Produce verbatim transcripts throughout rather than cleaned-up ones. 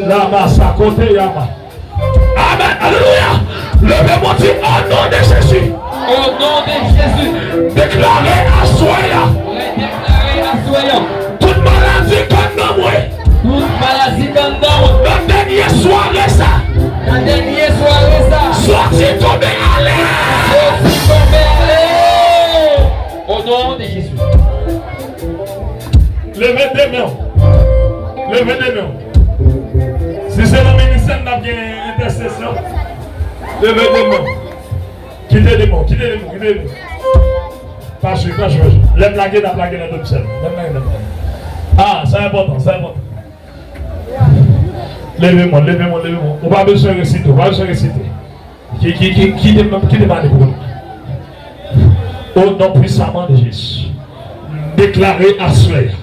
Lama sa kote yama. Amen. Alelouya. Leve men w, di, au nom de Jésus. Au nom de Jésus. Deklare aswè a. Déclaré aswè a. Tout maladi k anndan mwen. Tout maladi k anndan mwen. Nan dènye sware sa. Nan dènye sware sa. Soti tonbe ale. Soti tonbe ale. Au nom de Jésus. Leve de men w. Leve de men w. Si se nan ministè n ap gen entèsesyon, leve de men w. Kite de men w, kite de men w, kite de men w. Pa jwe, pa jwe. Lè m lage, n ap lage nan dòt sèl. Lè m lage, n ap lage. Ah, sa enpòtan, sa enpòtan. Leve men w, leve men w, leve men w. Ou pa bezwen resite, ou pa bezwen resite. Ki, ki, ki, kite m, kite m ale pou mwen. O non pwisaman de Jezi, m deklare aswè a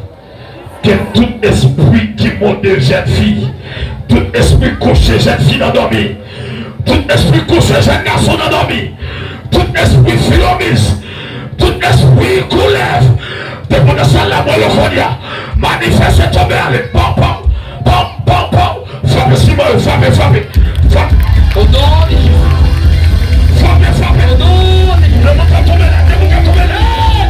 ke tout espri ki mode jèn fi, tout espri kouche jèn fi nan dòmi, tout espri kouche jèn gason nan dòmi, tout espri filomis, tout espri koulèv, depi nan sal la, mwen yo kounye a, manifeste tonbe ale, paw, paw, paw, paw, paw. Frape siman yo, frape, frape. Frape. Au nom de Jésus. Frape, frape. Au nom de Jésus. Demoun ka tonbe la, demoun ka tonbe la.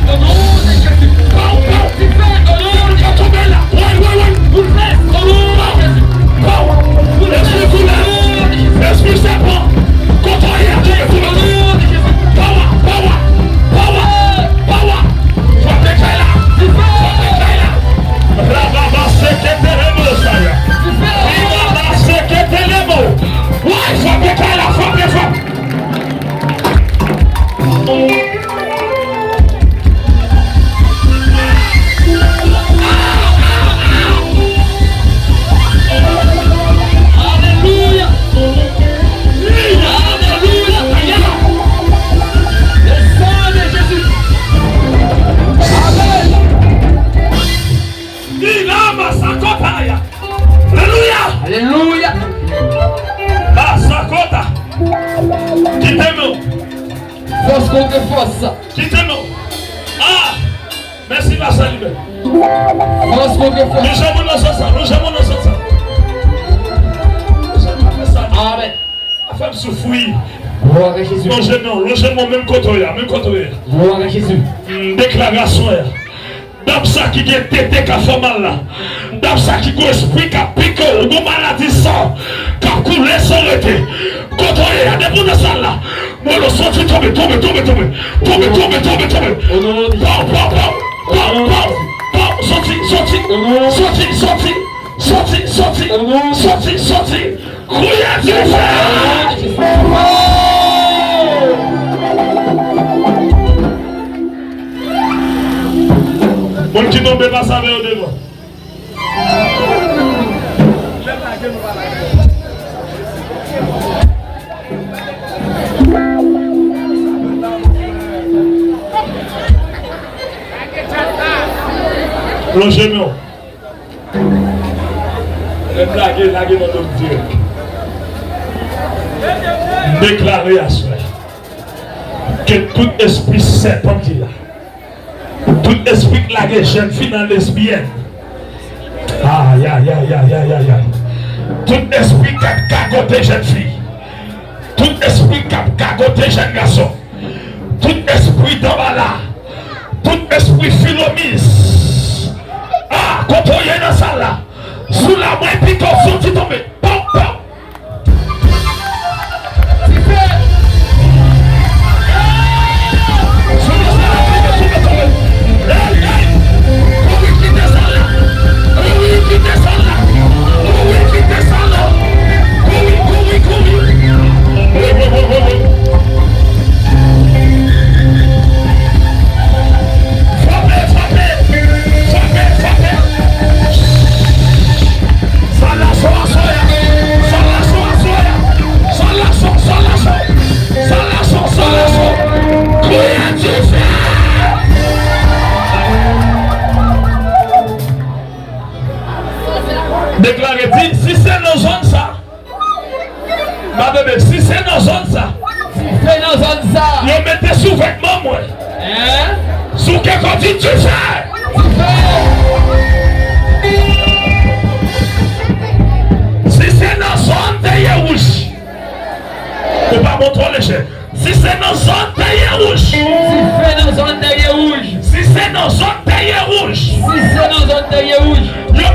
Au nom de Jésus. Pow, pow. Demoun ka tonbe la. Woy, woy, woy. Bouleverse. Au nom de Jésus. Pow. Espri koulèv. Espri sèpan. Kote w ye a, tonbe, tonbe, tonbe. Power, power, power, power. Frape kay la. Frape kay la. Rababa seketelebo saya. Ribaba seketelebo. Woy, frape kay la, frape, frape. Alelouya. Alelouya. Le sang de Jésus. Amen. Ila masakotaya. Alelouya. Alelouya. Masakota. Kite nou. Fòs kontre fòs. Kite nou. Ah! Mèsi, Pastè Libè. Fòs kontre fòs. Nou janm nan sans sa, nou janm nan sans sa. Nou janm nan fè sa. Amen. A fè m soufri. Glwa a Jezi. Lonje men w, lonje men w, menm kote w ye a, menm kote w ye a. Glwa a Jezi. M deklare aswè a. Dam sa ki gen tete k ap fè mal la. Dam sa ki gon espri k ap pike w, ou gon maladi san k ap koule san rete. Kote w ye a, depi w nan sal la. Mwen lo soti tonbe, tonbe, tonbe, tonbe. Tonbe, tonbe, tonbe, tonbe. Paw, paw, paw. Paw, paw, paw. Soti, soti. Soti, soti. Soti, soti. Soti, soti. Kriye Jezi! Moun ki tonbe, pase avè yo devan. Lonje men w. Lè m lage, lage nan do m dirèk. M deklare aswè ke tout espri sèpan ki la, tout espri k lage jèn fi nan lesbyèn, ayayayayayay, tout espri k ap gagote jèn fi, tout espri k ap gagote jèn gason, tout espri danbala, tout espri filomis, ah, kote w ye nan sal la, sou la mwen pito soti tonbe. Pam, pam. Dife. Sou la mwen pito soti tonbe. Hey, hey. Kouri kite sal la. Kouri kite sal la. Kouri kite sal la. Kouri, kouri, kouri. Wi, wi, wi, wi, wi. Frape, frape, frape, frape. Sa la sou aswè a. Sa la sou aswè a. Sa la sou, sa la sou. Sa la sou, sa la sou. Kriye Jezi. Deklare, di, si se nan zòn sa. Ba bebe, si se nan zòn sa. Si se nan zòn sa. Yo mete sou vètman mwen. Hein? Si w gen kò di dife. Dife. Si Si se nan zòn Tèryè Wouj. Si se nan zòn Tèryè Wouj. Si se nan zòn Tèryè Wouj. Si se nan zòn Tèryè Wouj. Yo